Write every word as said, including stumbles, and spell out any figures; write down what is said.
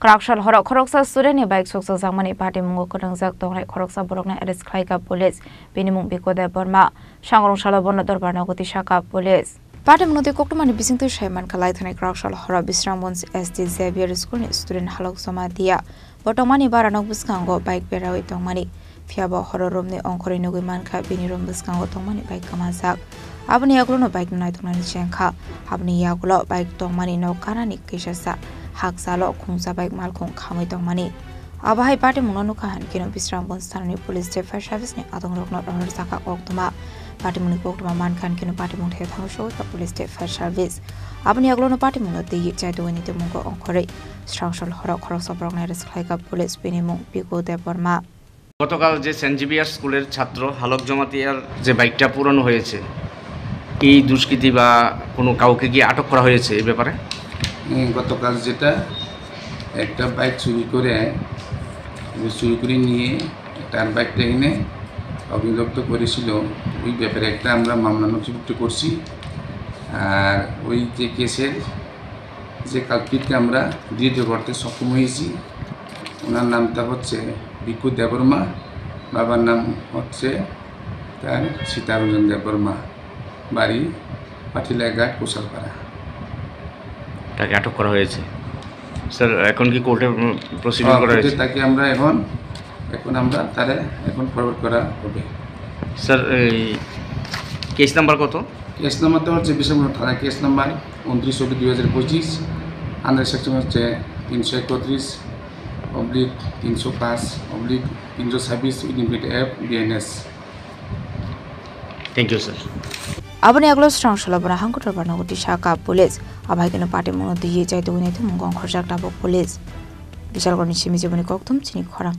Kwraksal horo khoroksa student ni bike sukjakjakmani patimungo kwrwngjak tongnai khoroksa borokno arrest khlaikha police. Bini mung Biko Debbarma. Sangrong salo bono dorbar nogo tisakha police. Patimungno twi koktwmani bisingtwi sai mankha, laithani kwraksal horo Bisramganj S D Xavier School ni student Halok Jamatia. Bo tongmani bara nok bwskango bike berawi tongmani. Phiya bo horo room ni ongkhorwi nugwi mankha, bini room bwskango tongmani bike kwmajak. Aboni yagulono bike no naituknani chengkha. Aboni yagulo bike tongmani nok ganani kisasa hakchalo khungsa bike malkhung khamwi tongmani. Abo hai patimungno nukha hankhe no Bisramganj thanani police tei fire service ni adongrokno rohorjakha koktwma. Patimungni koktwma mankha hankhe no patimung thaya thangwi sogwikha police tei fire service. Aboni yagulono patimungno twi chai tongwini tongmungo ongkhorwi srangsal horo khoroksa borokno arrest khlaikha police, bini mung Biko Debbarma. গতকাল যে Saint Xavier স্কুলের ছাত্র হালক জমাতিয়ার যে বাইকটা পুরানো হয়েছে, এই দুষ্কৃতী বা কোনো কাউকে কি আটক করা হয়েছে এই ব্যাপারে? উম, গতকাল যেটা একটা বাইক চুরি করে, চুরি করে নিয়ে তার বাইকটা এনে অগ্নিদগ্ধ করেছিল, ওই ব্যাপারে একটা আমরা মামলা নথিভুক্ত করছি। আর ওই যে কেসের যে কালপ্রিটকে আমরা ধৃত করতে সক্ষম হয়েছি। ওনার নামটা হচ্ছে ভিক্ষু দেববর্মা, বাবার নাম হচ্ছে তার সীতারঞ্জন দেববর্মা, বাড়ি পাটিলাঘাট, কুশালপাড়া। তাকে আটক করা হয়েছে। স্যার, এখন কি কোর্টে, উম, প্রসিডিং হ্যাঁ, করা কোর্টে হয়েছে? তাকে আমরা এখন, এখন আমরা তারে এখন ফরওয়ার্ড করা হবে। স্যার, এই কেস নাম্বার কত? কেস নাম্বারটা হচ্ছে বিশালগড় থানা কেস নাম্বার ঊনত্রিশ অব্লিক দুই হাজার পঁচিশ, আন্ডার সেকশন হচ্ছে তিনশো একত্রিশ অব্লিক তিনশো পাঁচ অব্লিক তিনশো ছাব্বিশ include F BNS. Thank you, sir. Aboni yagulo srangsalo bono hangkotor barnogo tisakha police. Abai keno patimungno twi chai tongwini tongmungo ongkhorjak tabuk police. Bishalgarhni simi jiboni kokthum chini khorang.